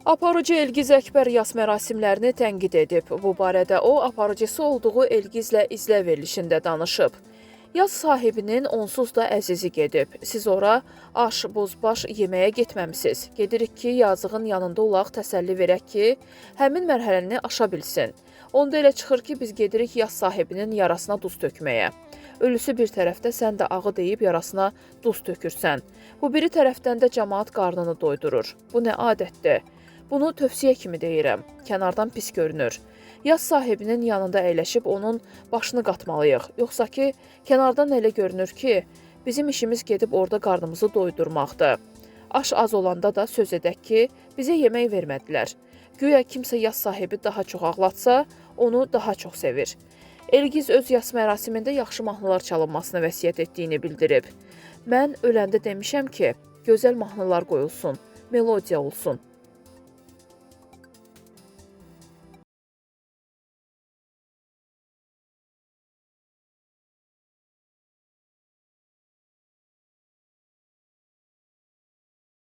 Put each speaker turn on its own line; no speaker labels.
Aparıcı Elgiz Əkbər yas mərasimlərini tənqid edib. Bu barədə o, aparıcısı olduğu Elgizlə izlə verilişində danışıb. Yas sahibinin onsuz da əzizi gedib. Siz ora aş, bozbaş yeməyə getməmisiniz. Gedirik ki, yazığın yanında olaq, təsəlli verək ki, həmin mərhələni aşa bilsin. Onda elə çıxır ki, biz gedirik yas sahibinin yarasına duz tökməyə. Ölüsü bir tərəfdə, sən də ağı deyib yarasına duz tökürsən. Bu biri tərəfdən də camaat qarnını doydurur. Bu nə adətdir? Bunu tövsiyə kimi deyirəm. Kənardan pis görünür. Yas sahibinin yanında əyləşib onun başını qatmalıyıq. Yoxsa ki, kənardan elə görünür ki, bizim işimiz gedib orada qarnımızı doydurmaqdır. Aş az olanda da söz edək ki, bizə yemək vermədilər. Güya kimsə yas sahibi daha çox ağlatsa, onu daha çox sevir. Elgiz öz yas mərasimində yaxşı mahnılar çalınmasını vəsiyyət etdiyini bildirib. Mən öləndə demişəm ki, gözəl mahnılar qoyulsun, melodiya olsun.